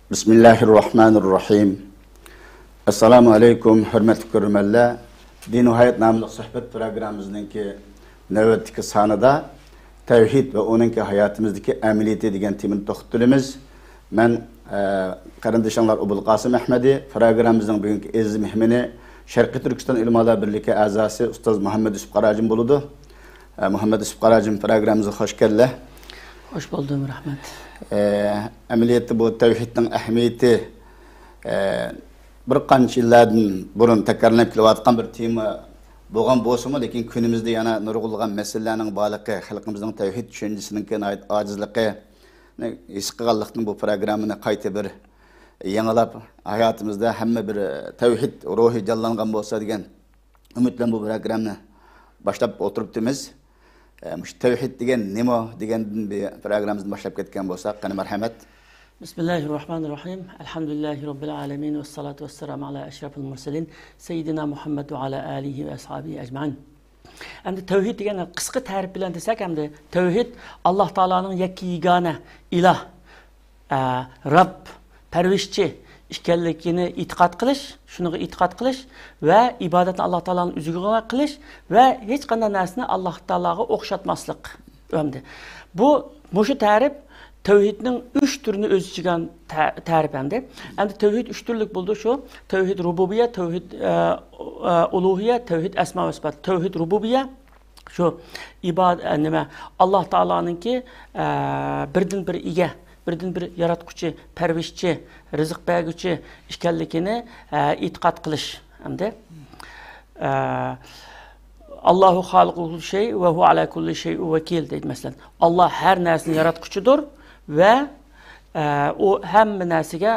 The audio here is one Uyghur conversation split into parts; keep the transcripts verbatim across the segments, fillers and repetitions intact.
بىسمىللاھىررەھمانىررەھىم. ئەسسالامۇ ئەلەيكۇم، ھۆرمەتلىك كۆرۈرمەنلەر. دىنۇ ھايات ناملىق سۆھبەت پروگراممىمىزنىڭكى نۆۋەتتىكى سانىدا تەۋھىد ۋە ئۇنىڭكى ھاياتىمىزدىكى ئەمەلىيىتى دېگەن تېمىنى توختىتىۋاتىمىز. مەن، ئە، قېرىندىشىڭلار ئوبۇلقاسىم ئەھمەدى، پروگراممىمىزنىڭ بۈگۈنكى ئەزىز مېھمىنى، شەرقىي تۈركىستان ئۆلىمالار بىرلىكى ئەزاسى ئۇستاز مۇھەممەد يۈسۈپ قاراجىم بولىدۇ. ئە، مۇھەممەد يۈسۈپ قاراجىم، پروگراممىمىزغا خوش كەلدىلەر. خوش بولدۇم، رەھمەت. ئە، ئەمەلىيەتتە بۇ تەۋھىدنىڭ ئەھمىيىتى، ئە، بىر قانچە يىللاردىن بۇرۇن تەكرارلىنىپ كېلىۋاتقان بىر تېما بولغان بولسىمۇ، لېكىن كۈنىمىزدە يەنە نۇرغۇنلىغان مەسىلىلەرنىڭ بارلىقى، خەلقىمىزنىڭ تەۋھىد چۈشەنچىسىنىڭكى ناھايىتى ئاجىزلىقىنى ھېس قىلغانلىقتىن، بۇ پروگراممىنى قايتا بىر يېڭىلاپ، ھاياتىمىزدا ھەممە بىر تەۋھىد روھى جانلانغان بولسا دېگەن ئۈمىد بىلەن بۇ پروگراممىنى باشلاپ ئولتۇرۇپتىمىز. ئە، مۇشۇ تەۋھىد دېگەن نېمە دېگەندىن بىر پروگراممىمىزنى باشلاپ كەتكەن بولساق، قېنى، مەرھەمەت. بسم الله الرحمن الرحيم. الحمد لله رب العالمين، والصلاة والسلام على أشرف المرسلين، سيدنا محمد وعلى آله وأصحابه أجمعين. ئەمدى تەۋھىد دېگەن قىسقا تەرىپ بىلەن دېسەك، ئەمدى تەۋھىد ئاللاھ تائالانىڭ يەككە يېگانە ئىلاھ، ئە، رەب، پەرۋىشچى ئىكەنلىكىنى ئېتىقاد قىلىش، شۇنىڭغا ئېتىقاد قىلىش ۋە ئىبادەتنى ئاللاھ تائالانىڭ ئۆزىگە قىلىش ۋە ھېچقانداق نەرسىنى ئاللاھ تائالاغا ئوخشاتماسلىق. ئەمدى بۇ، مۇشۇ تەرىپ تەۋھىدنىڭ ئۈچ تۈرىنى ئۆز ئىچىگە ئالغان تە-، تەرىپ ئەمدى. ئەمدى تەۋھىد ئۈچ تۈرلۈك بولىدۇ شۇ. تەۋھىد رۇبۇبىيە، تەۋھىد، ئە، ئە، ئۇلۇھىيە، تەۋھىد ئەسما ۋە سىپات. تەۋھىد رۇبۇبىيە شۇ ئىباد-، ئە، نېمە، ئاللاھ تائالانىڭكى، ئە، بىردىن بىر ئىگە، بىردىن بىر ياراتقۇچى، پەرۋىشچى، رىزىق بەرگۈچى ئىكەنلىكىنى، ئە، ئېتىقاد قىلىش ئەمدى. ئە، «ئاللاھۇ خالىقۇ كۇللى شەيء ۋە ھۇۋە ئەلا كۇللى شەيء ۋەكىل» دەيدۇ، مەسىلەن. ئاللاھ ھەر نەرسىنى ياراتقۇچىدۇر ۋە، ئە، ئۇ ھەممە نەرسىگە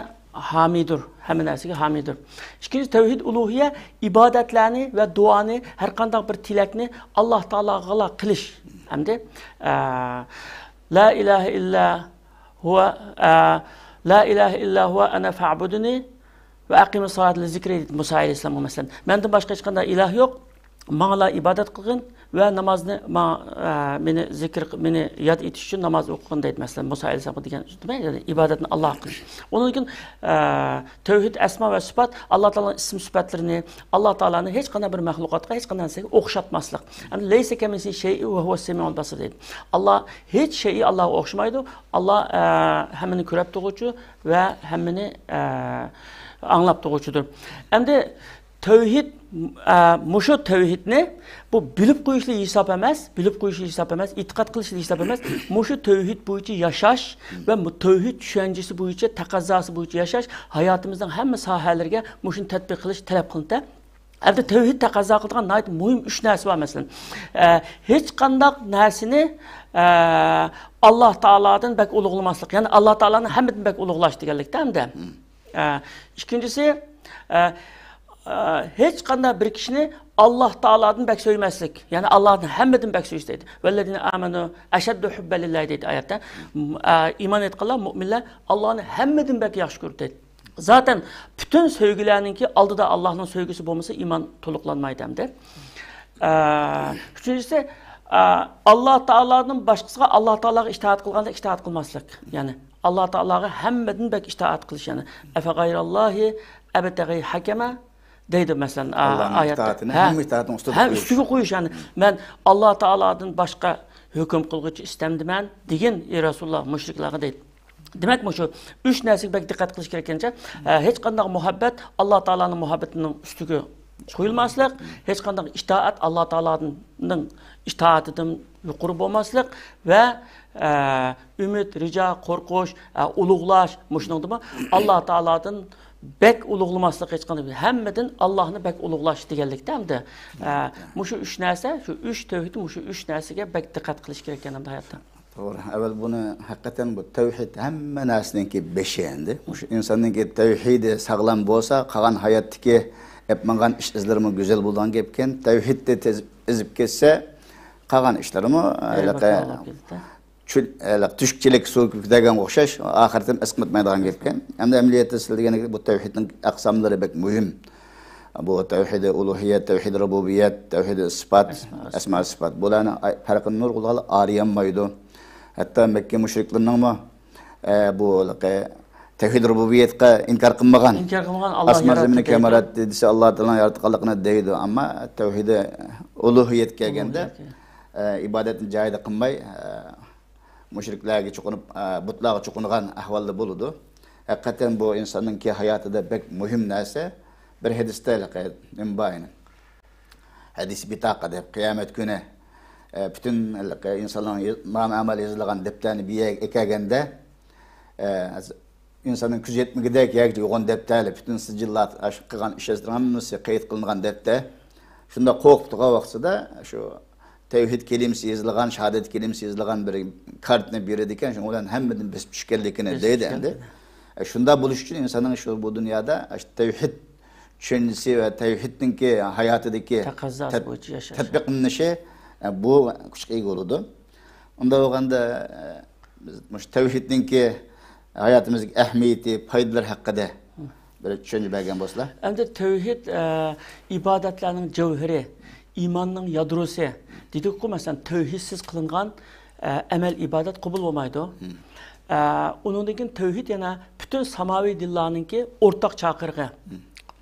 ھامىيدۇر، ھەممە نەرسىگە ھامىيدۇر. ئىككىنچى، تەۋھىد ئۇلۇھىيە، ئىبادەتلەرنى ۋە دۇئانى، ھەر قانداق بىر تىلەكنى ئاللاھ تائالاغىلا قىلىش. ئەمدى، ئە، «لا ئىلاھە ئىللا ھۇۋە، ئە، لا ئىلاھە ئىللا ھۇۋە ئەنە فەئبۇدۇنى ۋە ئەقىمىس سالاتا لىزىكرى» دېدى مۇسا ئەلەيھىسسالامغا، مەسىلەن. مەندىن باشقا ھېچقانداق ئىلاھ يوق، ماڭىلا ئىبادەت قىلغىن ۋە نامازنى ماڭا، ئە، مېنى زىكىر، مېنى ياد ئېتىش ئۈچۈن ناماز ئوقۇغىن دەيدۇ، مەسىلەن، مۇسا ئەلەيھىسسالامغا دېگەن، دېمەك، يەنى ئىبادەتنى ئاللاھقا قىلىش. ئۇنىڭدىن كېيىن، ئە، تەۋھىد ئەسما ۋە سۈپات، ئاللاھ تائالانىڭ ئىسىم سۈپەتلىرىنى، ئاللاھ تائالانى ھېچقانداق بىر مەخلۇقاتقا، ھېچقانداق نەرسىگە ئوخشاتماسلىق. يەنى «لەيسە كەمىسلىھى شەيئۇن ۋە ھۇۋەس سەمىئۇل بەسىر» دەيدۇ. ئاللاھ، ھېچ شەيئى ئاللاھقا ئوخشىمايدۇ. ئاللاھ، ئە، ھەممىنى كۆرۈپ تۇرغۇچى ۋە ھەممىنى، ئە، ئاڭلاپ تۇرغۇچىدۇر. ئەمدى تەۋھىد، ئە، مۇشۇ تەۋھىدنى بۇ بىلىپ قويۇشلا ھېساب ئەمەس، بىلىپ قويۇشلا ھېساب ئەمەس، ئېتىقاد قىلىشلا ھېساب ئەمەس، مۇشۇ تەۋھىد بويىچە ياشاش ۋە مۇ-، تەۋھىد چۈشەنچىسى بويىچە، تەقەززاسى بويىچە ياشاش ھاياتىمىزنىڭ ھەممە ساھەلىرىگە مۇشۇنى تەتبىق قىلىش تەلەپ قىلىنىدۇ. ئەمدى تەۋھىد تەقەززا قىلىدىغان ناھايىتى مۇھىم ئۈچ نەرسە بار، مەسىلەن. ئە، ھېچقانداق نەرسىنى، ئە، ئاللاھ تائالادىن بەك ئۇلۇغلىماسلىق، يەنى ئاللاھ تائالانى ھەممىدىن بەك ئۇلۇغلاش دېگەنلىكتە ئەمدى. ئە، ئىككىنچىسى، ئە، ئە، ھېچقانداق بىر كىشىنى ئاللاھ تائالادىن بەك سۆيمەسلىك، يەنى ئاللاھنى ھەممىدىن بەك سۆيۈش دەيدۇ. «ۋەللەزىنە ئامەنۇ ئەشەددۇ ھۇببەن لىللاھى» دەيدۇ ئايەتتە. ئە، ئىمان ئېيتقانلار، مۇئمىنلار ئاللاھنى ھەممىدىن بەك ياخشى كۆرىدۇ دەيدۇ. زاتەن پۈتۈن سۆيگۈلەرنىڭكى ئالدىدا ئاللاھنىڭ سۆيگۈسى بولمىسا، ئىمان تولۇقلانمايدۇ ئەمدى. ئە، ئۈچىنچىسى، ئە، ئاللاھ تائالادىن باشقىسىغا، ئاللاھ تائالاغا ئىتائەت قىلغاندا ئىتائەت قىلماسلىق. يەنى ئاللاھ تائالاغا ھەممىدىن بەك ئىتائەت قىلىش. يەنى «ئەفەغەيرەللاھى ئەبتەغى ھەكەمە» دەيدۇ، مەسىلەن، ئە، ئاللاھنىڭ ئايەتتە. ئىتائىتىنى ھە، ھەممە ئىتائەتنىڭ ئۈستىدە ھە، قويۇش. ئۈستىگە قويۇش، يەنى، «مەن ئاللاھ تائالادىن باشقا ھۆكۈم قىلغۇچى ئىستەمدىمەن» دېگىن، ئى رەسۇلۇللاھ، مۇشرىكلارغا دەيدۇ. دېمەك، مۇشۇ ئۈچ نەرسىگە بەك دىققەت قىلىش كېرەك ئىكەنچە. ئە، ھېچقانداق مۇھەببەت ئاللاھ تائالانىڭ مۇھەببىتىنىڭ ئۈستىگە قويۇلماسلىق، ھېچقانداق ئىتائەت ئاللاھ تائالانىڭ ئىتائىتىدىن يۇقىرى بولماسلىق ۋە، ئە، ئۈمىد، رىجا، قورقۇش، ئە، ئۇلۇغلاش، مۇشۇنىڭدىمۇ ئاللاھ تائالادىن بەك ئۇلۇغلىماسلىق، ھېچقانداق، ھەممىدىن ئاللاھنى بەك ئۇلۇغلاش دېگەنلىكتە ئەمدى. ئە، مۇشۇ ئۈچ نەرسە، شۇ ئۈچ تەۋھىد، مۇشۇ ئۈچ نەرسىگە بەك دىققەت قىلىش كېرەك ئىكەن ئەمدى ھاياتتا. توغرا. ئەۋۋەل بۇنى ھەقىقەتەن بۇ تەۋھىد ھەممە نەرسىنىڭكى بېشى ئەمدى. مۇشۇ ئىنساننىڭكى تەۋھىدى ساغلام بولسا، قالغان ھاياتتىكى ئېلىپ ماڭغان ئىش ئىزلىرىمۇ گۈزەل بولىدىغان گەپكەن. تەۋھىدنى تېز ئېزىپ كەتسە، قالغان ئىشلىرىمۇ ھېلىقى چۈل-، ھېلىقى تۈشۈكچىلىك سۇغا كېتىدىغانغا ئوخشاش، ئاخىرىدىن ئەسقاتمايدىغان گەپكەن. ئەمدى ئەمەلىيەتتە سىز دېگەندەك بۇ تەۋھىدنىڭ ئەقساملىرى بەك مۇھىم. بۇ تەۋھىدى ئۇلۇھىيەت، تەۋھىدى رۇبۇبىيەت، تەۋھىدى سىپات، ئەسما، ئەسما سىپات. بۇلارنىڭ ئاي-، پەرقىنى نۇرغۇنلىغان ئايرىيالمايدۇ. ھەتتا مەككە مۇشرىكلىرىنىڭمۇ، ئە، بۇ ھېلىقى تەۋھىد رۇبۇبىيەتقە ئىنكار قىلمىغان. ئۋاسماننى كەم ياراتتى دېسە، ئاللا تائالانىڭ ياراتقانلىقىنى دەيدۇ. ئەمما تەۋھىدى ئۇلۇھىيەتكە كەلگەندە، ئۇلۇھىيەتكە. ئە، ئىبادەتنى جايىدا قىلماي، ئە، مۇشرىكلارغا چوقۇنۇپ، ئە، بۇتلارغا چوقۇنغان ئەھۋالدا بولىدۇ. ھەقىقەتەن بۇ ئىنساننىڭكى ھاياتىدا بەك مۇھىم نەرسە. بىر ھەدىستە ھېلىقى نېمە بار يەنە؟ ھەدىس بىتاقە دەپ، قىيامەت كۈنى، ئە، پۈتۈن ھېلىقى ئىنسانلارنىڭ يېز-، نامە ئەمەل يېزىلغان دەپتەرنى بىر يەرگە ئەكەلگەندە، ئە، ئىنساننىڭ كۆزى يەتمىگۈدەك يەرگىچە يوغان دەپتەرلەر، پۈتۈن سىجىللار، ئاشۇ قىلغان ئىشلىرىنىڭ ھەممىسى قەيت قىلىنغان دەپتەر. شۇنداق قورقۇپ تۇرغان ۋاقتىدا شۇ تەۋھىد كەلىمىسى يېزىلغان، شاھادەت كەلىمىسى يېزىلغان بىر كارتىنى بېرىدىكەن، شۇنىڭ بىلەن ھەممىدىن بېسىپ چۈشكەنلىكىنى دەيدۇ ئەمدى. ئە، شۇنداق بولۇش ئۈچۈن ئىنساننىڭ شۇ بۇ دۇنيادا ئاشۇ تەۋھىد چۈشەنچىسى ۋە تەۋھىدنىڭكى ھاياتىدىكى تەقەززاسى تەت-، بويىچە ياشاش. تەتبىقلىنىشى، ئە، بۇ كۈچكە ئىگە بولىدۇ. ئۇنداق بولغاندا، ئە، بىز مۇشۇ تەۋھىدنىڭكى ھاياتىمىزدىكى ئەھمىيىتى، پايدىلىرى ھەققىدە بىر چۈشەنچە بەرگەن بولسىلا. ئەمدى تەۋھىد، ئە، ئىبادەتلەرنىڭ جەۋھىرى، ئىماننىڭ يادروسى دېدۇققۇ، مەسىلەن، تەۋھىدسىز قىلىنغان، ئە، ئەمەل ئىبادەت قوبۇل بولمايدۇ. ئە، ئۇنىڭدىن كېيىن تەۋھىد يەنە پۈتۈن ساماۋىي دىنلارنىڭكى ئورتاق چاقىرىقى.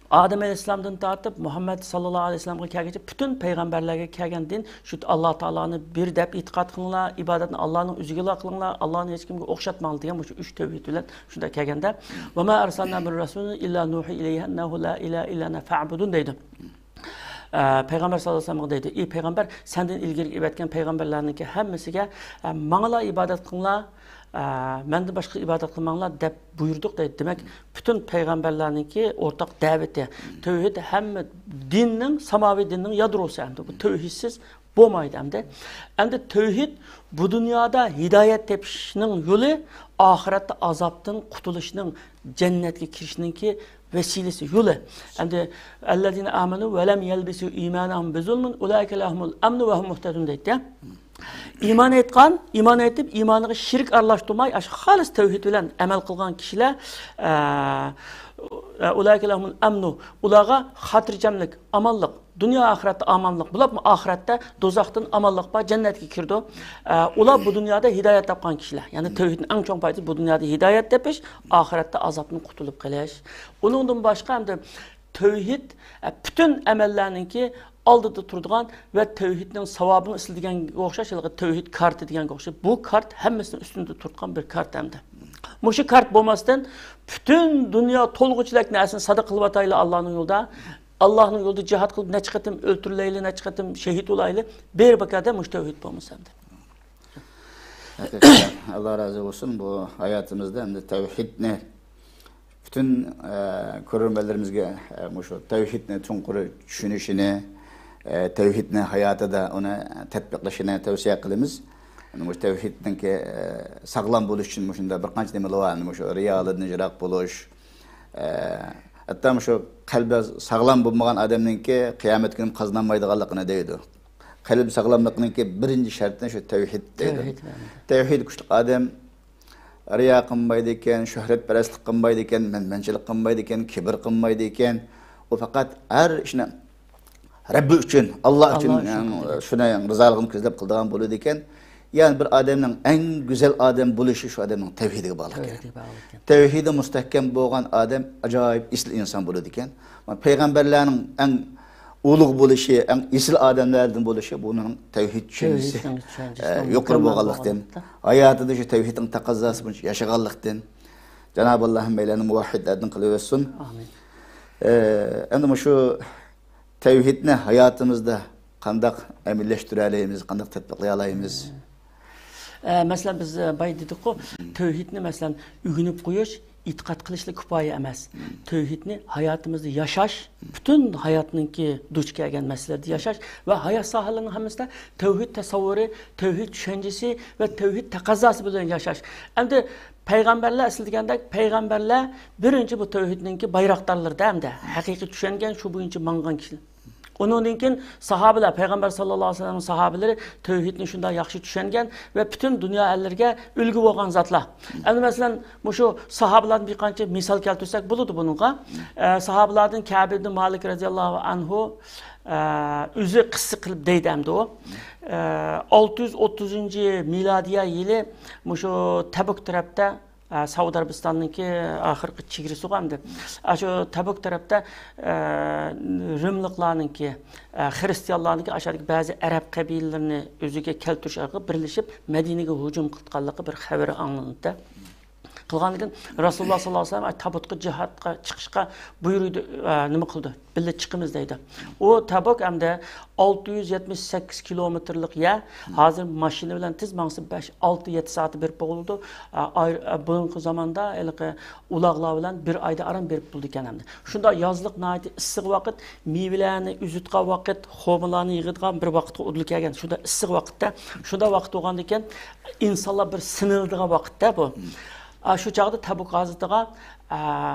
ئادەم ئەلەيھىسسالامدىن تارتىپ مۇھەممەد ساللاللاھۇ ئەلەيھى ۋەسەللەمگە كەلگۈچە پۈتۈن پەيغەمبەرلەرگە كەلگەن دىن شۇ، ئاللا تائالانى بىر دەپ ئېتىقاد قىلىڭلار، ئىبادەتنى ئاللانىڭ ئۆزىگىلا قىلىڭلار، ئاللانى ھېچكىمگە ئوخشاتماڭلار دېگەن مۇشۇ ئۈچ تەۋھىد بىلەن شۇنداق كەلگەندە، «وما أرسلنا من رسول إلا نوحي إليه أنه لا إله إلا أنا فاعبدون» دەيدۇ. ئە، پەيغەمبەر ساللاللاھۇ ئەلەيھى ۋەسەللەمگە دەيدۇ، ئى پەيغەمبەر، سەندىن ئىلگىرى ئەۋەتكەن پەيغەمبەرلەرنىڭكى ھەممىسىگە، ئە، ماڭىلا ئىبادەت قىلىڭلار، ئە، مەندىن باشقا ئىبادەت قىلماڭلار دەپ بۇيرۇدۇق دەيدۇ. دېمەك، پۈتۈن پەيغەمبەرلەرنىڭكى ئورتاق دەۋىتى، تەۋھىد ھەممە دىننىڭ، ساماۋىي دىننىڭ يادروسى ئەمدى. بۇ تەۋھىدسىز بولمايدۇ ئەمدى. ئەمدى تەۋھىد بۇ دۇنيادا ھىدايەت تېپىشنىڭ يولى، ئاخىرەتتە ئازابتىن قۇتۇلۇشنىڭ، جەننەتكە كىرىشنىڭكى ۋەسىلىسى، يولى. ئەمدى، «الذين آمنوا ولم يلبسوا إيمانهم بظلم أولئك لهم الأمن وهم مهتدون» دەيدۇ. ئىمان ئېيتقان، ئىمان ئېيتىپ، ئىمانىغا شىرك ئارىلاشتۇرماي، ئاشۇ خالىس تەۋھىد بىلەن ئەمەل قىلغان كىشىلەر، ئە، «أولئك لهم الأمن»، ئۇلارغا خاتىرجەملىك، ئامانلىق، دۇنيا ئاخىرەتتە ئامانلىق، بولۇپمۇ ئاخىرەتتە دوزاختىن ئامانلىق بار، جەننەتكە كىرىدۇ. ئە، ئۇلار بۇ دۇنيادا ھىدايەت تاپقان كىشىلەر. يەنى تەۋھىدنىڭ ئەڭ چوڭ پايدىسى بۇ دۇنيادا ھىدايەت تېپىش، ئاخىرەتتە ئازابتىن قۇتۇلۇپ قېلىش. ئۇنىڭدىن باشقا ئەمدى تەۋھىد، ئە، پۈتۈن ئەمەللەرنىڭكى ئالدىدا تۇرىدىغان ۋە تەۋھىدنىڭ ساۋابىنى ئىزدەيدىغانغا ئوخشاش، ھېلىقى تەۋھىد كارتى دېگەنگە ئوخشاش. بۇ كارت ھەممىسىنىڭ ئۈستىدە تۇرىدىغان بىر كارت ئەمدى. مۇشۇ كارت بولماستىن، پۈتۈن دۇنيا تولغۇچىلىك نەرسىنى سادىقە قىلىۋاتايلى ئاللانىڭ يولىدا. ئاللانىڭ يولىدا جىھاد قىلىپ، نەچچە قېتىم ئۆلتۈرۈلەيلى، نەچچە قېتىم شېھىت بولايلى، بىر بىكاردا مۇشۇ تەۋھىد بولمىسا ئەمدى. ھەقىقەتەن، ئاللا رازى بولسۇن. بۇ ھاياتىمىزدا ئەمدى تەۋھىدنى پۈتۈن، ئە، كۆرۈرمەنلىرىمىزگە، ئە، مۇشۇ تەۋھىدنى چوڭقۇر چۈشىنىشىنى، ئە، تەۋھىدنى ھاياتىدا ئۇنى تەتبىقلىشىنى تەۋسىيە قىلىمىز. مۇشۇ تەۋھىدنىڭكى، ئە، ساغلام بولۇش ئۈچۈن مۇشۇنداق بىر قانچە نېمىلەر بار. مۇشۇ رىيالىدىن يىراق بولۇش، ئە، ھەتتا مۇشۇ قەلبى ساغلام بولمىغان ئادەمنىڭكى قىيامەت كۈنى قازىنالمايدىغانلىقىنى دەيدۇ. قەلب ساغلاملىقنىڭكى بىرىنچى شەرتى شۇ تەۋھىد دەيدۇ. تەۋھىد، مەن. تەۋھىد كۈچلۈك ئادەم رىيا قىلمايدىكەن، شۆھرەتپەرەسلىك قىلمايدىكەن، مەنمەنچىلىك قىلمايدىكەن، كىبىر قىلمايدىكەن. ئۇ پەقەت ھەر ئىشنى رەببى ئۈچۈن، ئاللا ئۈچۈن، ئاللا ئۈچۈن يەنى قىلىدىكەن. شۇنى يەنى رىزالىقىنى كۆزلەپ قىلىدىغان بولىدىكەن. يەنى بىر ئادەمنىڭ ئەڭ گۈزەل ئادەم بولۇشى شۇ ئادەمنىڭ تەۋھىدىگە باغلىق ئىكەن. تەۋھىدىگە باغلىق ئىكەن. تەۋھىدى مۇستەھكەم بولغان ئادەم ئاجايىپ ئېسىل ئىنسان بولىدىكەن. پەيغەمبەرلەرنىڭ ئەڭ ئۇلۇغ بولۇشى، ئەڭ ئېسىل ئادەملەردىن بولۇشى بۇنىڭ تەۋھىد چۈشەنچىسى، تەۋھىدنىڭ چۈشەنچىسى ئە، يۇقىرى مۇكەممەل بولغانلىقتىن، بولغانلىقتىن. ھاياتىدا شۇ تەۋھىدنىڭ تەقەززاسى بويىچە ياشىغانلىقتىن. جانابى ئاللا ھەممەيلەننى مۇۋەھھىدلەردىن قىلىۋەتسۇن. ئامىن. ئە، ئەمدى مۇشۇ تەۋھىدنى ھاياتىمىزدا قانداق ئەمەلىيلەشتۈرەلەيمىز، قانداق تەتبىقلىيالايمىز؟ ئە، مەسىلەن، بىز، ئە، بايا دېدۇققۇ، تەۋھىدنى، مەسىلەن، ئۆگىنىپ قويۇش، ئېتىقاد قىلىشلا كۇپايە ئەمەس. تەۋھىدنى ھاياتىمىزدا ياشاش، پۈتۈن ھاياتنىڭكى دۇچ كەلگەن مەسىلىلەردە ياشاش ۋە ھايات ساھەلىرىنىڭ ھەممىسىدە تەۋھىد تەسەۋۋۇرى، تەۋھىد چۈشەنچىسى ۋە تەۋھىد تەقەززاسى بىلەن ياشاش. ئەمدى پەيغەمبەرلەر، سىز دېگەندەك، پەيغەمبەرلەر بىرىنچى بۇ تەۋھىدنىڭكى بايراقدارلىرىدا ھەمدە ھەقىقىي چۈشەنگەن، شۇ بويىچە ماڭغان كىشىلەر. ئۇنىڭدىن كېيىن ساھابىلەر، پەيغەمبەر ساللاللاھۇ ئەلەيھى ۋەسەللەمنىڭ ساھابىلىرى تەۋھىدنى شۇنداق ياخشى چۈشەنگەن ۋە پۈتۈن دۇنيا ئەللىرىگە ئۈلگە بولغان زاتلار. ئەمدى مەسىلەن، مۇشۇ ساھابىلاردىن بىر قانچە مىسال كەلتۈرسەك بولىدۇ بۇنىڭغا. ئە، ساھابىلاردىن كەئب ئىبن مالىك رەزىياللاھۇ ئەنھۇ، ئە، ئۆزى قىسسە قىلىپ دەيدۇ ئەمدى ئۇ. ئە، ئالتە يۈز ئوتتۇزىنچى مىلادىيە يىلى مۇشۇ تەبۇك تەرەپتە ئە، سەئۇدى ئەرەبىستاننىڭكى ئاخىرقى چېگرىسىغۇ ئەمدى. ئاشۇ تەبۇك تەرەپتە، ئە، رىملىقلارنىڭكى، ئە، خرىستىيانلارنىڭكى ئاشۇدىكى بەزى ئەرەب قەبىلىلىرىنى ئۆزىگە كەلتۈرۈش ئارقىلىق بىرلىشىپ، مەدىنىگە ھۇجۇم قىلىدىغانلىقى بىر خەۋىرى ئاڭلىنىدۇ. قىلغاندىن كېيىن رەسۇلۇللا ساللاللاھۇ ئەلەيھى ۋەسەللەم تابۇتقا جىھادقا چىقىشقا بۇيرۇيدۇ، ئە، نېمە قىلىدۇ؟ بىللە چىقىمىز دەيدۇ. ئۇ تەبۇك ئەمدى ئالتە يۈز يەتمىش سەككىز كىلومېتىرلىق يەر، ھازىر ماشىنا بىلەن تېز ماڭسا بەش، ئالتە، يەتتە سائەت بېرىپ بولىدۇ. ئە، ئاير-، ئە، بۇرۇنقى زاماندا ھېلىقى ئۇلاغلار بىلەن بىر ئايدا ئاران بېرىپ بولىدىكەن ئەمدى. شۇنداق يازلىق ناھايىتى ئىسسىق ۋاقىت، مېۋىلەرنى ئۈزۈتقان ۋاقىت، خورمىلارنى يىغىدىغان بىر ۋاقىتقا ئۇدۇل كەلگەن. شۇنداق ئىسسىق ۋاقىتتا، شۇنداق ۋاقىت بولغاندىكىن ئىنسانلار بىر سىنىلىدىغان ۋاقىتتا بۇ. ئا، شۇ چاغدا تەبۇك غازىتىغا، ئا،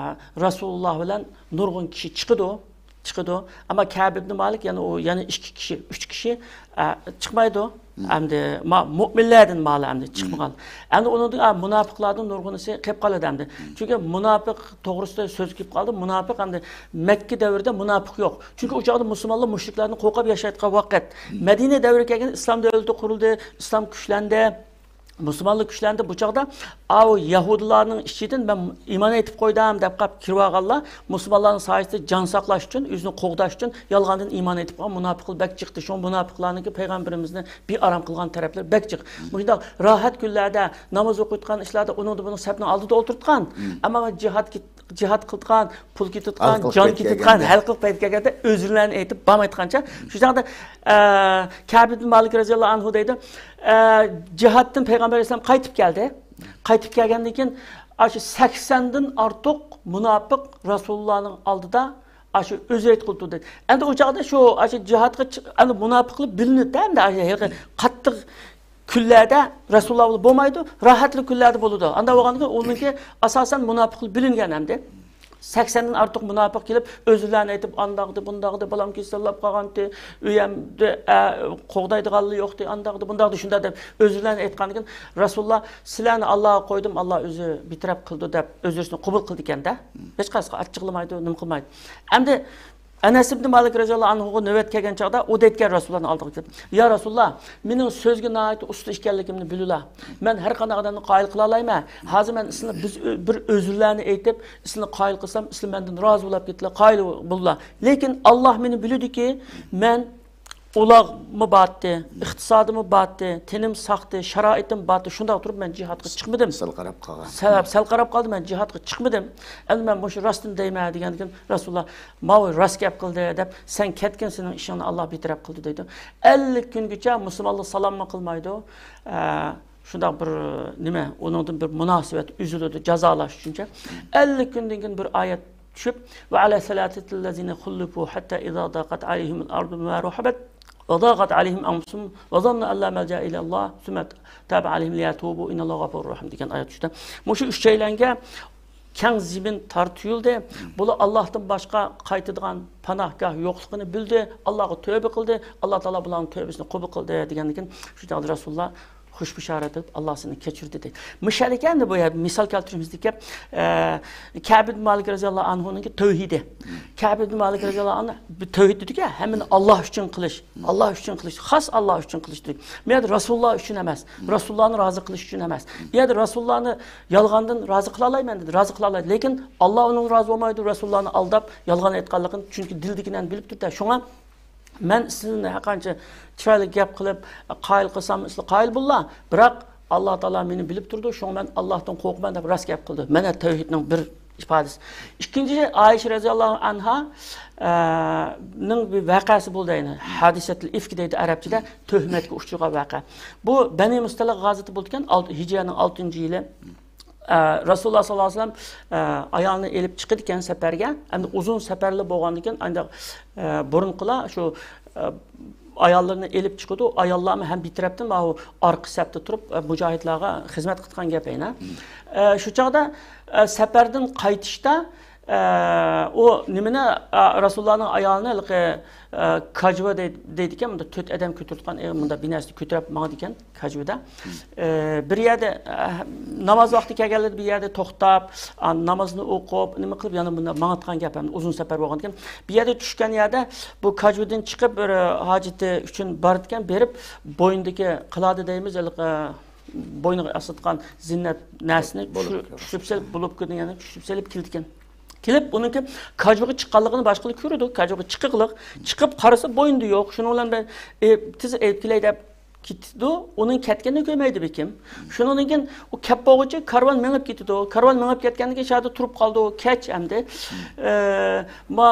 رەسۇلۇللا بىلەن نۇرغۇن كىشى چىقىدۇ. چىقىدۇ. ئەمما كەب ئىبنى مالىك يەنە ئۇ، يەنە ئىككى كىشى، ئۈچ كىشى، ئا، چىقمايدۇ. ئەمدى ما-، مۆمىنلەردىن مالا ئەمدى چىقمىغان. ئەمدى ئۇنىڭدىن، ئا، مۇناپىقلاردىن نۇرغۇنىسى قېلىپ قالىدۇ ئەمدى. چۈنكى مۇناپىق توغرىسىدا سۆز كېلىپ قالدى. مۇناپىق ئەمدى مەككە دەۋرىدە مۇناپىق يوق. چۈنكى ئۇ چاغدا مۇسۇلمانلار مۇشرىكلاردىن قورقۇپ ياشايدىغان ۋاقىت. مەدىنە دەۋرى كەلگەن، ئىسلام دۆلىتى قۇرۇلدى، ئىسلام كۈچلەندى. مۇسۇلمانلار كۈچلەندى. بۇ چاغدا ئاۋۇ يەھۇدىيلارنىڭ ئىچىدىن مەن ئىمان ئېيتىپ قويدۇم دەپ قاپ كىرىۋالغانلار مۇسۇلمانلارنىڭ سايىسىدا جان ساقلاش ئۈچۈن، ئۆزىنى قوغداش ئۈچۈن يالغاندىن ئىمان ئېيتىپ قالغان مۇناپىقلار بەك جىقتى. شۇڭا مۇناپىقلارنىڭكى پەيغەمبىرىمىزنى بىئارام قىلغان تەرەپلىرى بەك جىق. مۇشۇنداق راھەت كۈنلەردە، ناماز ئوقۇيدىغان ئىشلاردا ئۇنىڭدا بۇنىڭ سەپنىڭ ئالدىدا ئولتۇرتقان. ئەمما جىھاد كېت-، جىھاد قىلىدىغان، پۇل كېتىدىغان، ھەل قىلىپ جان كېتىدىغان، ھەل قىلىپ پەيت كەلگەندە ئۆزرىلەرنى ئېيتىپ بارمايدىغانچە. شۇ چاغدا، ئە، كەب ئىبن مالىك رەزىياللاھۇ ئەنھۇ دەيدۇ، ئە، جىھادتىن پەيغەمبەر ئەلەيھىسسالام قايتىپ كەلدى. قايتىپ كەلگەندىن كېيىن ئاشۇ سەكسەندىن ئارتۇق مۇناپىق رەسۇلۇللانىڭ ئالدىدا ئاشۇ ئۆزرە ئېيتقىلى تۇردى. ئەمدى ئۇ چاغدا شۇ، ئاشۇ جىھادقا چىق-، ئەمدى مۇناپىقلار بىلىنىدۇ، ئەمدى ئاشۇ ھېلىقى قاتتىق كۈنلەردە رەسۇلۇللا بىلەن بولمايدۇ، راھەتلىك كۈنلەردە بولىدۇ. ئانداق بولغاندىكىن ئۇنىڭكى ئاساسەن مۇناپىقلار بىلىنگەن ئەمدى. سەكسەندىن ئارتۇق مۇناپىق كېلىپ، ئۆزلىرىنى ئېيتىپ، ئانداقتى، بۇنداقتى، بالام كېسەللەپ قالغانتى، ئۆيەمدە، ئە، قوغدايدىغانلار يوقتى، ئانداقتى، بۇنداقتى، شۇنداق دەپ ئۆزلىرىنى ئېيتقاندىكىن، رەسۇلۇللا سىلەرنى ئاللاغا قويدۇم، ئاللا ئۆزى بىتەرەپ قىلىدۇ دەپ ئۆزرىسىنى قوبۇل قىلىدىكەن-دە. ھېچقايسىغا ئاچچىقلىمايدۇ، نېمە قىلمايدۇ. ئەمدى ئەنەس ئىبنى مالىك رەزىياللاھۇ ئەنھۇغا نۆۋەت كەلگەن چاغدا ئۇ دەيدىكەن رەسۇلۇللانىڭ ئالدىغا كېلىپ، يا رەسۇلۇللا، مېنىڭ سۆزگە ناھايىتى ئۇستا ئىكەنلىكىمنى بىلىلا. مەن ھەر قانداق ئادەمنى قايىل قىلالايمەن. ھازىر مەن سىلىنى بىز ئۆ-، بىر ئۆزۈرلەرنى ئېيتىپ، سىلىنى قايىل قىلسام، سىلى مەندىن رازى بولاپ كېتىلا، قايىل بوللا. لېكىن ئاللا مېنى بىلىدۇكى، مەن ئۇلاغمۇ بارتى، ئىقتىسادىمۇ بارتى، تېنىم ساقتى، شارائىتىم بارتى، شۇنداق تۇرۇپ مەن جىھادقا چىقمىدىم. سەل قاراپ قالغان. سەل، سەل قاراپ قالدىم، مەن جىھادقا چىقمىدىم. ئەمدى مەن مۇشۇ راستىنى دەيمەن دېگەندىكىن رەسۇلۇللا، ماۋۇ راست گەپ قىلدى دەپ، سەن كەتكىن، سېنىڭ ئىشىڭنى ئاللا بىتەرەپ قىلدى دەيدۇ. ئەللىك كۈنگىچە مۇسۇلمانلار سالاممۇ قىلمايدۇ. ئە، شۇنداق بىر نېمە، ئۇنىڭدىن بىر مۇناسىۋەت ئۈزۈلىدۇ، جازالاش ئۈچۈنچە. ئەللىك كۈندىن كېيىن بىر ئايەت چۈشۈپ، وعلى الثلاثة الذين خلفوا حتى إذا ضاقت عليهم الأرض بما رحبت وضاقت عليهم أنفسهم وظنوا أن لا ملجأ إلا الله ثم تاب عليهم ليتوبوا إن الله غفور رحيم دېگەن ئايەت چۈشتى. مۇشۇ ئۈچەيلەنگە كەڭ زېمىن تار تۇيۇلدى. بۇلار ئاللاھتىن باشقا قايتىدىغان پاناھگاھ يوقلۇقىنى بىلدى. ئاللاغا تۆبە قىلدى. ئاللا تائالا بۇلارنىڭ تۆبىسىنى قوبۇل قىلدى دېگەندىن كېيىن شۇ چاغدا رەسۇلۇللا خوش بۇشارەت قىلىپ، ئاللا سېنى كەچۈردى دەيدۇ. مۇشۇ ئىكەن بۇ يەردە مىسال كەلتۈرۈشىمىزدىكى، ئە، كەب ئىبن مالىك رەزىياللاھۇ ئەنھۇنىڭكى تەۋھىدى. كەب ئىبن مالىك رەزىياللاھۇ ئەنھۇ بۇ تەۋھىد دېدىكى، ھەممىنى ئاللا ئۈچۈن قىلىش، ئاللا ئۈچۈن قىلىش، خاس ئاللا ئۈچۈن قىلىش دېدى. بۇ يەردە رەسۇلۇللا ئۈچۈن ئەمەس، رەسۇلۇللانى رازى قىلىش ئۈچۈن ئەمەس. بۇ يەردە رەسۇلۇللانى يالغاندىن رازى قىلالايمەن دېدى، رازى قىلالايدۇ. لېكىن ئاللا ئۇنىڭغا رازى بولمايدۇ، رەسۇلۇللانى ئالداپ يالغان ئېيتقانلىقىنى، چۈنكى دىلدىكىنى بىلىپ تۇرۇپ-، شۇڭا مەن سىلىنى ھەرقانچە چىرايلىق گەپ قىلىپ، قايىل قىلسام، سىلەر قايىل بوللا. بىراق، ئاللا تائالا مېنى بىلىپ تۇرىدۇ، شۇڭا مەن ئاللاھتىن قورقىمەن دەپ راست گەپ قىلدى. مانا تەۋھىدنىڭ بىر ئىپادىسى. ئىككىنچى، ئائىشە رەزىياللاھۇ ئەنھا، ئە، نىڭ بىر ۋەقەسى بولدى، يەنى ھادىسەتۇل ئىفك دەيدۇ ئەرەبچىدە، تۆھمەتكە ئۇچرىغان ۋەقە. بۇ بەنى مۇستەلىق غازىتى بولىدىكەن، ئالت-، ھىجرىيەنىڭ ئالتىنچى يىلى. ئە، رەسۇلۇللا ساللاللاھۇ ئەلەيھى ۋەسەللەم، ئە، ئايالىنى ئېلىپ چىقىدىكەن سەپەرگە. ئەمدى ئۇزۇن سەپەرلەر بولغاندىكىن، ئانداق، ئە، بۇرۇنقىلار شۇ، ئە، ئاياللىرىنى ئېلىپ چىقىدۇ. ئاياللارمۇ ھەم بىر تەرەپتىن ماۋۇ ئارقا سەپتە تۇرۇپ، ئە، مۇجاھىدلارغا خىزمەت قىلىدىغان گەپ ئەينە. ئە، شۇ چاغدا، ئە، سەپەردىن قايتىشتا، ئە، ئۇ نېمىنى، ئە، رەسۇلۇللانىڭ ئايالىنى ھېلىقى، ئە، كاجۋا دەي-، دەيدىكەن، مۇندا تۆت ئادەم كۆتۈرىدىغان، ئە، مۇندا بىر نەرسىنى كۆتۈرۈپ ماڭىدىكەن. كاجۋىدا. ئى، بىر يەردە، ئە، ناماز ۋاقتى كەلگەنلىرىدە بىر يەردە توختاپ، ئا، نامازنى ئوقۇپ، نېمە قىلىپ، يەنە بۇنداق ماڭىدىغان گەپ، ئەمدى ئۇزۇن سەپەر بولغاندىكىن. بىر يەردە چۈشكەن يەردە بۇ كاجۋىدىن چىقىپ، بىر، ئە، ھاجىتى ئۈچۈن بارىدىكەن، بېرىپ، بوينىدىكى قىلادە دەيمىز، ھېلىقى، بوينىغا ئاسىدىغان زىننەت نەرسىنى چۈشۈرۈپ سېلىپ، بولۇپكا دېگەننى چۈشۈرۈپ سېلىپ كېلىدىكەن. كېلىپ، ئۇنىڭكى كاجۇغا چىققانلىقىنى باشقىلار كۆرىدۇ. كاجۇغا چىقىقلىق، چىقىپ قارىسا، بوينىدا يوق. شۇنىڭ بىلەن بىر، ئېپ، تېز ئېلىپ كېلەي دەپ كېتىدۇ. ئۇنىڭ كەتكىنىنى كۆرمەيدۇ بېكىم. شۇنىڭدىن كېيىن ئۇ كەپ بولغۇچە كارۋان مېڭىپ كېتىدۇ. كارۋان مېڭىپ كەتكەندىن كېيىن شۇ يەردە تۇرۇپ قالىدۇ. كەچ ئەمدى. ئە، ما،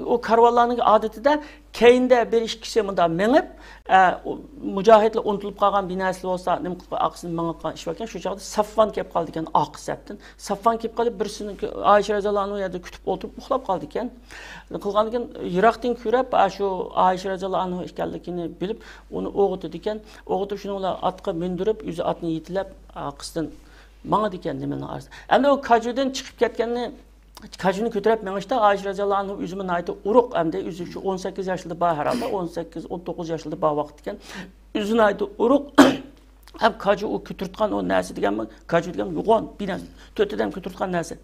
ئۇ كارۋانلارنىڭ ئادىتىدە كەينىدە بىر ئىككىسى مۇنداق مېڭىپ، ئە، ئۇ مۇجاھىدلار ئۇنتۇلۇپ قالغان بىر نەرسىلەر بولسا، نېمە قىلىپ ئارقىسىدىن مېڭىپ قالغان ئىش باركەن، شۇ چاغدا سەفۋان كېلىپ قالىدىكەن ئارقا سەپتىن. سەفۋان كېلىپ قېلىپ، بىرسىنىڭ، ئائىشە رەزىياللاھۇ ئەنھا يەردە كۈتۈپ ئولتۇرۇپ ئۇخلاپ قالىدىكەن. قىلغاندىن كېيىن يىراقتىن كۆرۈپ، ئا، شۇ ئائىشە رەزىياللاھۇ ئەنھا ئىكەنلىكىنى بىلىپ، ئۇنى ئويغىتىدىكەن. ئويغىتىپ، شۇنىڭ بىلەن ئاتقا مىندۈرۈپ، ئۆزى ئاتنى يېتىلەپ، ئارقىسىدىن ماڭىدىكەن نېمىنىڭ ئارىسىدا. ئەمدى ئۇ كاجۇدىن چىقىپ كەتكەننى، كاجۇنى كۆتۈرۈپ مېڭىشتا ئائىشە رەزىياللاھۇ ئەنھا ئۆزىمۇ ناھايىتى ئورۇق ئەمدى. ئۆزى شۇ ئون سەككىز ياشلىرىدا بار ھەرھالدا، ئون سەككىز، ئون توققۇز ياشلىرىدا بار ۋاقىت ئىكەن. ئۆزى ناھايىتى ئورۇق. ھەم كاجۇ ئۇ كۆتۈرتقان ئۇ نەرسە دېگەنمۇ، كاجۇ دېگەن يوغان بىر نەرسە. تۆت ئادەم كۆتۈرتقان نەرسە.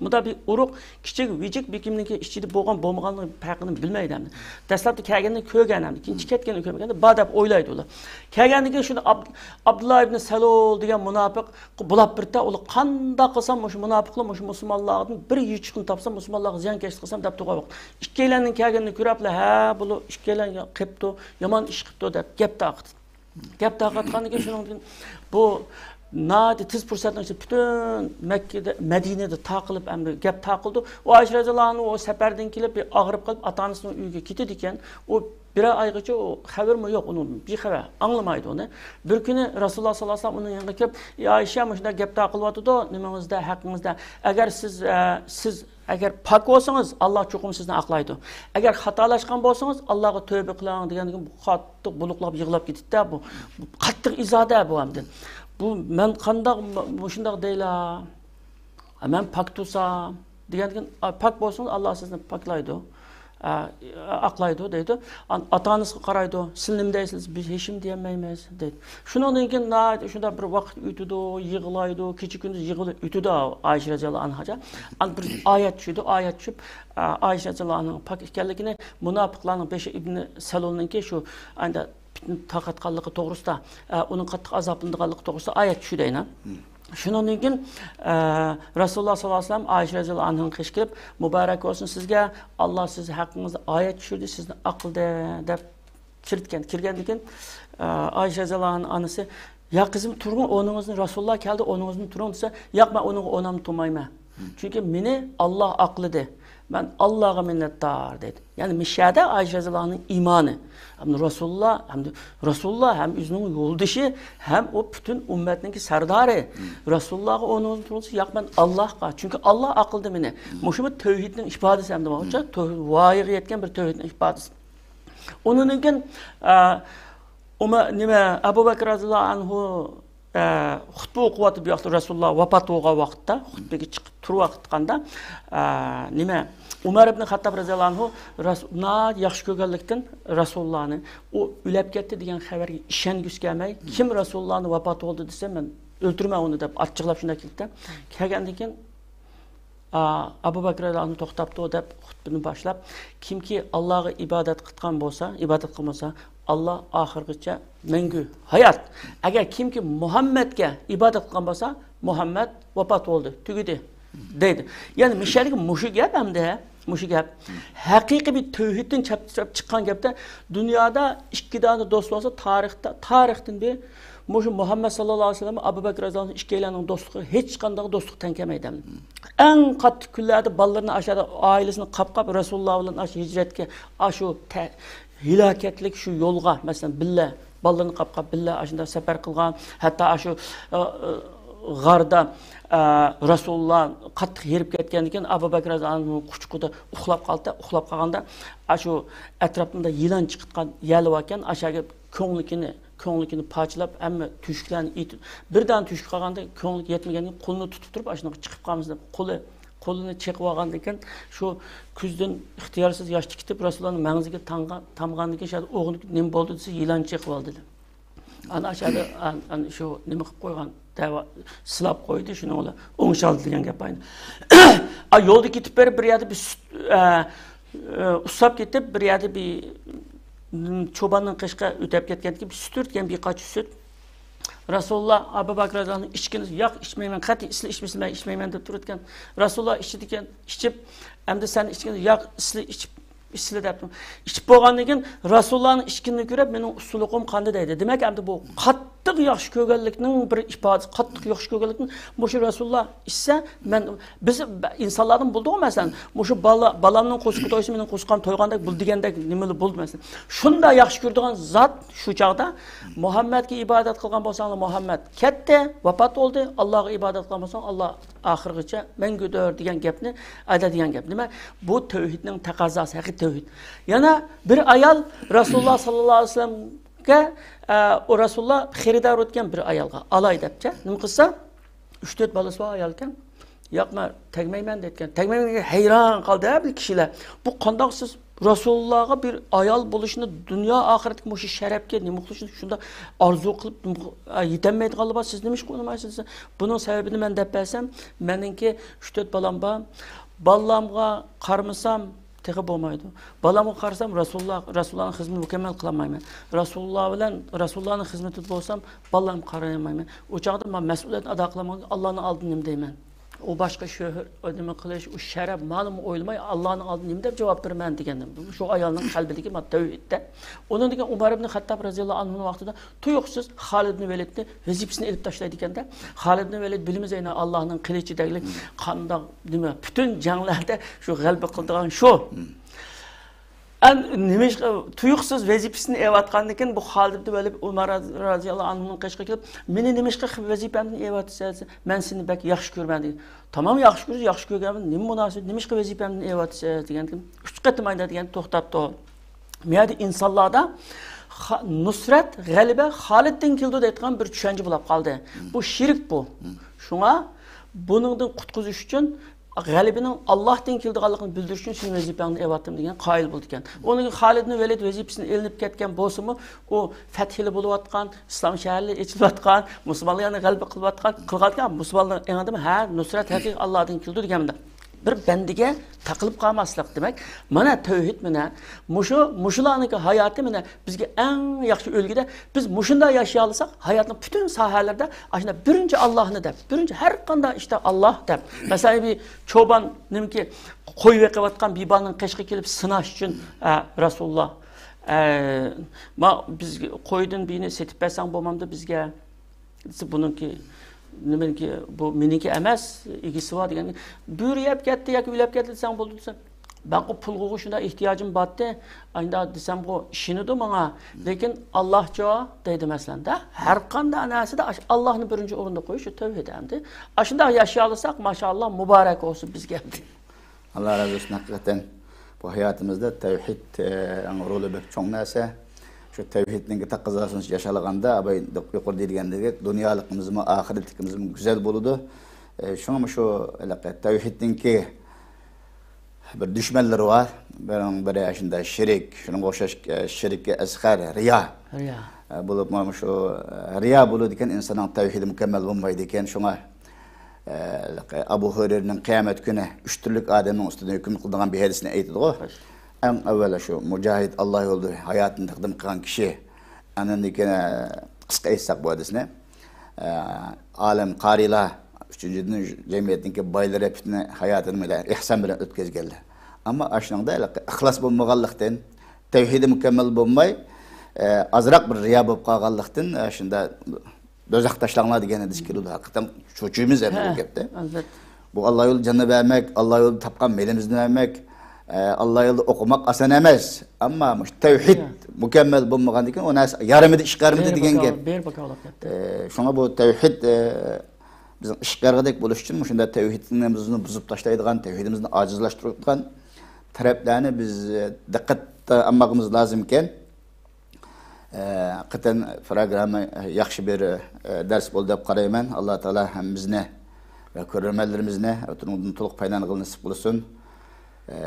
مۇندا بىر ئورۇق، كىچىك ۋىجىك بېكىمنىڭكى ئىچىدە بولغان بولمىغانلىقى پەرقىنى بىلمەيدۇ ئەمدى. دەسلەپتە كەلگەننى كۆرگەن ئەمدى. كېيىن چىقىپ كەتكەننى كۆرمىگەندە، بار دەپ ئويلايدۇ ئۇلار. كەلگەندىن كېيىن شۇنى ئاب-، ئابدۇللا ئىبنى سەلۇل دېگەن مۇناپىق بۇلاپ بىرتە، ئۇلار قانداق قىلسام مۇشۇ مۇناپىقلار مۇشۇ مۇسۇلمانلاردىن بىر يوچۇقنى تاپسام، مۇسۇلمانلارغا زىيانكەشلىك قىلسام دەپ تۇرغان ۋاقىت. ئىككىيلەننىڭ كەلگىنىنى كۆرۈپلا، ھە، بۇلار ئىككىيلەن قىپتۇ، يامان ئىش قىپتۇ دەپ گەپ تارقىتىدۇ. گەپ تارقاتقاندىن كېيىن شۇنىڭدىن بۇ ناھايىتى تېز پۇرسەتنىڭ ئىچىدە پۈتۈن مەككىدە، مەدىنىدە تارقىلىپ ئەمدى گەپ تارقىلىدۇ. ئۇ ئائىشە رەزىياللاھۇ ئەنھا ئۇ سەپەردىن كېلىپ بىر ئاغرىپ قېلىپ ئاتا ئانىسىنىڭ ئۆيىگە كېتىدىكەن. ئۇ بىرەر ئايغىچە ئۇ خەۋىرىمۇ يوق ئۇنىڭ، بىخەۋەر، ئاڭلىمايدۇ ئۇنى. بىر كۈنى رەسۇلۇللا ساللاللاھۇ ئەلەيھى ۋەسەللەم ئۇنىڭ يېنىغا كېلىپ، يا ئائىشە، مۇشۇنداق گەپ تارقىلىۋاتىدۇ نېمىڭىزدە، ھەققىڭىزدە. ئەگەر سىز، ئە، سىز ئەگەر پاك بولسىڭىز، ئاللا چوقۇم سىزنى ئاقلايدۇ. ئەگەر خاتالاشقان بولسىڭىز، ئاللاغا تۆبە قىلىڭ دېگەندىن كېيىن بۇ قاتتىق بۇلۇقلاپ يىغلاپ كېتىپتۇ. بۇ، بۇ قاتتىق ئىزادە بۇ ئەمدى. بۇ مەن قانداق م-، مۇشۇنداق دەيلا؟ مەن پاك تۇرسام دېگەندىن كېيىن، ئا، پاك بولسىڭىز، ئاللا سىزنى پاكلايدۇ. ئا، ئاقلايدۇ دەيدۇ. ئان-، ئاتا ئانىسىغا قارايدۇ. سىز نېمە دەيسىز؟ بىز ھېچنېمە دېيەلمەيمىز دەيدۇ. شۇنىڭدىن كېيىن ناھايىتى شۇنداق بىر ۋاقىت ئۆتىدۇ، يىغلايدۇ، كېچە كۈندۈز يىغلاپ ئۆتىدۇ ئائىشە رەزىياللاھۇ ئەنھاجا. ئاندىن بىر ئايەت چۈشىدۇ، ئائەت چۈشۈپ، ئا، ئائىشە رەزىياللاھۇ ئەنھانىڭ پاك ئىكەنلىكىنى، مۇناپىقلارنىڭ بېشى ئىبنى سەلۇلنىڭكى شۇ ئايدا پىتنە تارقاتقانلىقى توغرىسىدا، ئا، ئۇنىڭ قاتتىق ئازابلىنىدىغانلىقى توغرىسىدا ئايەت چۈشىدۇ يەنە. شۇنىڭدىن كېيىن، ئە، رەسۇلۇللا ساللاللاھۇ ئەلەيھى ۋەسەللەم ئائىشە رەزىياللاھۇ ئەنھانىڭ قېشىغا كېلىپ، مۇبارەك بولسۇن سىزگە، ئاللا سىز ھەققىڭىزدە ئايەت چۈشۈردى، سىزنى ئاقلىدى دەپ كىرىدىكەن. كىرگەندىن كېيىن، ئە، ئائىشە رەزىياللاھۇ ئەنھا ئانىسى، يا قىزىم، تۇرۇڭ ئورنىڭىزدىن، رەسۇلۇللا كەلدى، ئورنىڭىزدىن تۇرۇڭ دېسە، ياق، مەن ئۇنىڭغا ئورنۇمدا تۇرمايمەن. چۈنكى مېنى ئاللا ئاقلىدى. مەن ئاللاغا مىننەتدار دەيدۇ. يەنى مىشەدە ئائىشە رەزىياللاھۇ ئەنھانىڭ ئىمانى. ھەم رەسۇلۇللا، ھەم رەسۇلۇللا، ھەم ئۆزىنىڭ يولدىشى، ھەم ئۇ پۈتۈن ئۈممەتنىڭكى سەردارى. رەسۇلۇللاغا ئورنىڭىزنى تۇرغۇزسا، ياق، مەن ئاللاغا. چۈنكى ئاللا ئاقلىدى مېنى. مۇشۇمۇ تەۋھىدنىڭ ئىپادىسى ئەمدى بولغانچە، تەۋھىد ۋايىغا يەتكەن بىر تەۋھىدنىڭ ئىپادىسى. ئۇنىڭدىن كېيىن، ئە، ئۇمە-، نېمە، ئەبۇ بەكرى رەزىياللاھۇ ئەنھۇ، ئە، خۇتبە ئوقۇۋاتىدۇ بۇ ياقتا رەسۇلۇللا ۋاپات بولغان ۋاقىتتا، خۇتبىگە چىقىپ تۇرۇۋاتقاندا، ئە، نېمە، ئۇمەر ئىبنى خەتتاب رەزىياللاھۇ ئەنھۇ رەس-، ناھايىتى ياخشى كۆرگەنلىكتىن رەسۇلۇللانى ئۇ ئۆلۈپ كەتتى دېگەن خەۋەرگە ئىشەنگۈسى كەلمەي، كىم رەسۇلۇللانى ۋاپات بولدى دېسە، مەن ئۆلتۈرىمەن ئۇنى دەپ ئاچچىقلاپ شۇنداق كېلىپتۇ. كەلگەندىن كېيىن، ئا، ئەبۇ بەكرى رەزىياللاھۇ ئەنھۇ توختاپتۇ دەپ خۇتبىنى باشلاپ، كىمكى ئاللاغا ئىبادەت قىلغان بولسا، ئىبادەت قىلمىسا، ئاللا ئاخىرغىچە مەڭگۈ ھايات. ئەگەر كىمكى مۇھەممەدكە ئىبادەت قىلغان بولسا، مۇھەممەد ۋاپات بولدى، تۈگىدى، دەيدۇ. يەنى مىشەدىكى مۇشۇ گەپ ئەمدى، مۇشۇ گەپ. ھەقىقىي بىر تەۋھىدتىن چاپ-، چاپ چىققان گەپتە، دۇنيادا ئىككى دانە دوست بولسا، تارىختا، تارىختىن بىر مۇشۇ مۇھەممەد ساللاللاھۇ ئەلەيھى ۋەسەللەم، ئەبۇ بەكرى رەزىياللاھۇ ئەنھۇ ئىككىيلەننىڭ دوستلۇقى ھېچقانداق دوستلۇققا تەڭ كەلمەيدۇ. ئەڭ قاتتىق كۈنلەردە بالىلىرىنى ئاشۇ يەردە ئائىلىسىنى قاپقاپ، رەسۇلۇللا بىلەن ئاشۇ ھىجرەتكە، ئاشۇ تە-، ھالاكەتلىك شۇ يولغا، مەسىلەن، بىللە بالىلىرىنى قاپقاپ، بىللە ئاشۇنداق سەپەر قىلغان، ھەتتا ئاشۇ، ئە، ئە، غاردا، ئە، رەسۇلۇللا قاتتىق ھېرىپ كەتكەندىن كېيىن، ئەبۇ بەكرى رەزىياللاھۇ ئەنھۇ قۇچىقىدا ئۇخلاپ قالدى. ئۇخلاپ قالغاندا، ئاشۇ ئەتراپىدا يىلان چىقىتقان يەر باركەن، ئاشۇ يەرگە كۆڭلىكىنى كۆڭلىكىنى پارچىلاپ، ھەممە تۆشۈكلەرنى ئېتىپ، بىر دانە تۆشۈك قالغاندا، كۆڭلىگە يەتمىگەندىن كېيىن قولىنى تۇتۇپ تۇرۇپ، ئاشۇنداق چىقىپ قالمىسۇن دەپ، قولى، قولىنى چېقىۋالغاندىن كېيىن، شۇ كۆزدىن ئىختىيارسىز ياش چىقىپ، رەسۇلۇللانىڭ مەڭزىگە تامغا-، تامغاندىن كېيىن، شۇ يەردە ئوغرىنى نېمە بولدى دېسە، يىلان چېقىۋالدى دەپ. ئانا ئاشۇ يەردە، ئان-، ئان-، شۇ نېمە قىلىپ قويغان، دەۋا سىلاپ قويدى، شۇنىڭ بىلەن ئوڭشالدى دېگەن گەپ ئاينى. ئا، يولدا كېتىپ بېرىپ، بىر يەردە بىر سۈت، ئە، ئە، ئۇسساپ كېتىپ، بىر يەردە بىر، م، چوباننىڭ قېشىغا ئۆتۈپ كەتكەندىن كېيىن، بىر سۈت ئۆتكەن، بىر قاچا سۈت. رەسۇلۇللا ئەبۇ بەكرى رەزىياللاھۇ ئەنھۇ ئىچكىنى، ياق، ئىچمەيمەن، قەتئىي ئىسلى ئىچمىسىمەن، ئىچمەيمەن دەپ تۇرىدىكەن. رەسۇلۇللا ئىچىدىكەن، ئىچىپ، ئەمدى سەن ئىچكىنى، ياق، ئىسلى ئىچىپ، ئىچسىلە دەپتۇ. ئىچىپ بولغاندىن كېيىن رەسۇلۇللانىڭ ئىچكىنىنى كۆرۈپ، مېنىڭ ئۇسسۇلۇقۇم قاندى دەيدۇ. دېمەك، ئەمدى بۇ قاتتىق ياخشى كۆرگەنلىكنىڭ بىر ئىپادىسى، قاتتىق ياخشى كۆرگەنلىكنىڭ، مۇشۇ رەسۇلۇللا ئىچسە، مەن، بىز ئىنسانلاردىن بولىدىغۇ، مەسىلەن، مۇشۇ بالا، بالامنىڭ قورسىقى تويسا، مېنىڭ قورسىقىم تويغاندەك بولىدۇ دېگەندەك نېمىلەر بولىدۇ، مەسىلەن. شۇنداق ياخشى كۆرىدىغان زات شۇ چاغدا، مۇھەممەدكە ئىبادەت قىلغان بولساڭلار، مۇھەممەد كەتتى، ۋاپات بولدى، ئاللاغا ئىبادەت قىلغان بولساڭ، ئاللا ئاخىرغىچە مەڭگۈدۇر دېگەن گەپنى ئايتىدىغان گەپ. نېمە؟ بۇ تەۋھىدنىڭ تەقەززاسى، ھەقىقىي تەۋھىد. يەنە بىر ئايال رەسۇلۇللا ساللاللاھۇ ئەلەيھى ۋەسەللەمگە، ئە، ئۇ رەسۇلۇللا خېرىدار ئۆتكەن بىر ئايالغا ئالاي دەپچە. نېمە قىلسا، ئۈچ تۆت بالىسى بار ئايالكەن. ياق، مەن تەگمەيمەن دەيدىكەن. تەگمەيمەن دېگەن، ھەيران قالدى ھە بىر كىشىلەر. بۇ قانداق سىز رەسۇلۇللاغا بىر ئايال بولۇشنى، دۇنيا ئاخىرەتتىكى مۇشۇ شەرەپكە نېمە قىلىشنى شۇنداق ئارزۇ قىلىپ، نېمە قىل-، ئە، يېتەلمەيدىغانلار بار، سىز نېمىشقا ئۇنىمايسىز دېسە، بۇنىڭ سەۋەبىنى مەن دەپ بەرسەم، مېنىڭكى ئۈچ تۆت بالام بار. بالامغا قارىمىسام، تېخى بولمايدۇ. بالامغا قارىسام، رەسۇلۇللا، رەسۇلۇللانىڭ خىزمىتىنى مۇكەممەل قىلالمايمەن. رەسۇلۇللا بىلەن رەسۇلۇللانىڭ خىزمىتىدە بولسام، بالامغا قارايالمايمەن. ئۇ چاغدا مەن مەسئۇلىيەتنى ئادا قىلالمىغاندا، ئاللانىڭ ئالدىدا نېمە دەيمەن؟ ئۇ باشقا شۆھرەت، نېمە قىلىش، ئۇ شەرەپ، مالىمۇ ئويلىماي، ئاللانىڭ ئالدىدا نېمە دەپ جاۋاب بېرىمەن دېگەن. شۇ ئايالنىڭ قەلبىدىكى ما تەۋھىدتە. ئۇنىڭدىن كېيىن ئۇمار ئىبنى خەتتاب رەزىياللاھۇ ئەنھۇنىڭ ۋاقتىدا تۇيۇقسىز خالىد ئىبنى ۋەلىدنى ۋەزىپىسىنى ئېلىپ تاشلايدىكەن-دە. خالىد ئىبنى ۋەلىد بىلىمىز ئەينى ئاللاھنىڭ قىلىچى دەگلىك قانداق، نېمە، پۈتۈن جەڭلەردە شۇ غەلىبە قىلىدىغان شۇ. ئەن نېمىشقا تۇيۇقسىز ۋەزىپىسىنى ئېلىۋاتقاندىن كېيىن بۇ خالىد ئىبنى ۋەلىد ئۇمار رازىياللاھۇ ئەنھۇنىڭ قېشىغا كېلىپ، مېنى نېمىشقا ۋەزىپەمدىن ئېلىۋاتىسىز؟ مەن سېنى بەك ياخشى كۆرىمەن دېگەن. تامام ياخشى كۆرىسىز، ياخشى كۆرگەنمەن، نېمە مۇناسىۋەت، نېمىشقا ۋەزىپەمدىن ئېلىۋاتىسىز دېگەندىن كېيىن ئۈچ قېتىم ئايدا دېگەن توختاپتۇ. بۇ يەردە ئىنسانلاردا خا-، نۇسرەت، غەلىبە خالىدتىن كېلىدۇ دەيدىغان بىر چۈشەنچە بولاپ قالدى. بۇ شىرك بۇ. شۇڭا بۇنىڭدىن قۇتقۇزۇش ئۈچۈن غەلىبىنىڭ ئاللاھتىن كېلىدىغانلىقىنى بىلدۈرۈش ئۈچۈن سېنى ۋەزىپەڭدىن ئېلىۋاتتىم دېگەن قايىل بولىدىكەن. ئۇنىڭ خالىد ئىبنى ۋەلىد ۋەزىپىسىدىن ئېلىنىپ كەتكەن بولسىمۇ، ئۇ فەتھىلەر بولۇۋاتقان، ئىسلام شەھەرلىرى ئېچىلىۋاتقان، مۇسۇلمانلار يەنە غەلىبە قىلىۋاتقان، قىلغانىكەن، مۇسۇلمانلار ئېڭىدىمۇ، ھە، نۇسرەت ھەقىقىي ئاللاھتىن كېلىدۇ دېگەن مۇنداق. بىر بەندىگە تاقىلىپ قالماسلىق دېمەك. مانا تەۋھىد مانا. مۇشۇ، مۇشۇلارنىڭكى ھاياتى مانا بىزگە ئەڭ ياخشى ئۈلگىدە. بىز مۇشۇنداق ياشىيالىساق، ھاياتنىڭ پۈتۈن ساھەلىرىدە ئاشۇنداق بىرىنچى ئاللاھنى دەپ، بىرىنچى ھەر قانداق ئىشتا ئاللاھ دەپ. مەسىلەن، بىر چوبان نېمىكى قوي بېقىۋاتقان بىر بالىنىڭ قېشىغا كېلىپ سىناش ئۈچۈن، ئە، رەسۇلۇللا، ئە، ما، بىز قويدىن بىرنى سېتىپ بەرسەڭ بولمامدۇ بىزگە؟ دېسە، بۇنىڭكى، نېمىنىڭكى، بۇ مېنىڭكى ئەمەس، ئىگىسى بار دېگەن. بۆرە يەپ كەتتى ياكى ئۆلۈپ كەتتى دېسەڭ بولدى دېسە، مەن ئۇ پۇلغا شۇنداق ئېھتىياجىم بارتى، ئايندا دېسەمغۇ ئىشىنىدۇ ماڭا، لېكىن ئاللاھچۇ دەيدۇ مەسىلەن-دە. ھەر قانداق نەرسىدە ئاش-، ئاللاھنى بىرىنچى ئورۇندا قويۇش شۇ تەۋھىد ئەمدى. ئاشۇنداق ياشىيالىساق، ماشائاللاھ، مۇبارەك بولسۇن بىزگە ئەمدى. ئاللا رازى بولسۇن. ھەقىقەتەن بۇ ھاياتىمىزدا تەۋھىد، ئە، ئەڭ رولى بەك چوڭ نەرسە. شۇ تەۋھىدنىڭكى تەقەززاسىنى ياشالىغاندا، ئاباي يۇقىرىدا دېگەندەك، دۇنيالىقىمىزمۇ، ئاخىرەتلىكىمىزمۇ گۈزەل بولىدۇ. ئە، شۇڭا شۇ ھېلىقى تەۋھىدنىڭكى بىر دۈشمەنلىرى بار. بىرىنىڭ بىرى شۇنداق شىرك، شۇنىڭغا ئوخشاش، ئە، شىركى ئەسغەر، رىيا. رىيا. ئە، بولۇپمۇ شۇ، ئە، رىيا بولىدىكەن، ئىنساننىڭ تەۋھىدى مۇكەممەل بولمايدىكەن. شۇڭا ئە، ئەبۇ ھۇرەيرىنىڭ قىيامەت كۈنى ئۈچ تۈرلۈك ئادەمنىڭ ئۈستىدە ھۆكۈم قىلىدىغان بىر ھەدىسىنى ئېيتىدىغۇ. ئەڭ ئەۋۋەل شۇ مۇجاھىد، ئاللا يولىدا ھاياتىنى تەقدىم قىلغان كىشى. ئاندىن كېيىن، ئە، قىسقا ئېيتساق بۇ ھەدىسنى، ئە، ئالىم، قارىلار، ئۈچىنچىدىن، جەمئىيەتنىڭكى بايلىرى پۈتۈن ھاياتىنى ئېھسان بىلەن ئۆتكۈزگەنلەر. ئەمما ئاشۇنىڭدا ئىخلاس بولمىغانلىقتىن، تەۋھىدى مۇكەممەل بولماي، ئە، ئازراق بىر رىيا بولۇپ قالغانلىقتىن، ئە، شۇنداق دوزاخ تاشلاڭلار دېگەن ھەدىس كېلىدۇ. ھەقىقەتەن چۆچۈيمىز ھەم بۇ ھە، گەپتە. ئەلۋەتتە. بۇ ئاللا يولىدا جاننى بەرمەك، ئاللا يولىدا تاپقان مېلىمىزنى بەرمەك، ئە، ئاللا يولىدا ئوقۇماق ئاسان ئەمەس. ئەمما مۇشۇ تەۋھىد ھە. مۇكەممەل بولمىغاندىن كېيىن ئۇ نەرسە يارىمىدى، ئىشقا يارىمىدى بىر دېگەن باكاۋ-، گەپ. بىر باكاۋلاپ كەتتى. ئە، شۇڭا بۇ تەۋھىد، ئە، بىزنىڭ ئىشقا يارىغۇدەك بولۇش ئۈچۈن مۇشۇنداق تەۋھىدىمىزنى بۇزۇپ تاشلايدىغان، تەۋھىدىمىزنى ئاجىزلاشتۇرىدىغان تەرەپلەرنى بىز، ئە، دىققەتتە ئالماقىمىز لازىمكەن. ئە، قېتىن پروگرامما ياخشى بىر، ئە، دەرس بولدى دەپ قارايمەن. ئاللا تائالا ھەممىمىزنى ۋە كۆرۈرمەنلىرىمىزنى ئۇنىڭدىن تولۇق پايدىلانغىلى نېسىپ قىلسۇن. ئە،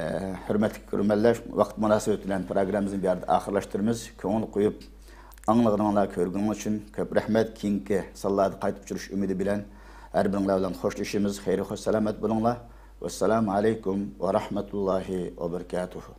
ھۆرمەتلىك كۆرۈرمەنلەر، ۋاقىت مۇناسىۋىتى بىلەن پروگراممىمىزنى بۇ يەردە ئاخىرلاشتۇرىمىز. كۆڭۈل قويۇپ ئاڭلىغىنىڭلار، كۆرگىنىڭلار ئۈچۈن كۆپ رەھمەت. كېيىنكى سانلاردا قايتا ئۇچرىشىش ئۈمىدى بىلەن ھەر بىرىڭلار بىلەن خوشلىشىمىز. خەير، خوش، سالامەت بولۇڭلار. ۋەسسالامۇ ئەلەيكۇم ۋە رەھمەتۇللاھى ۋە بەرىكاتۇھۇ.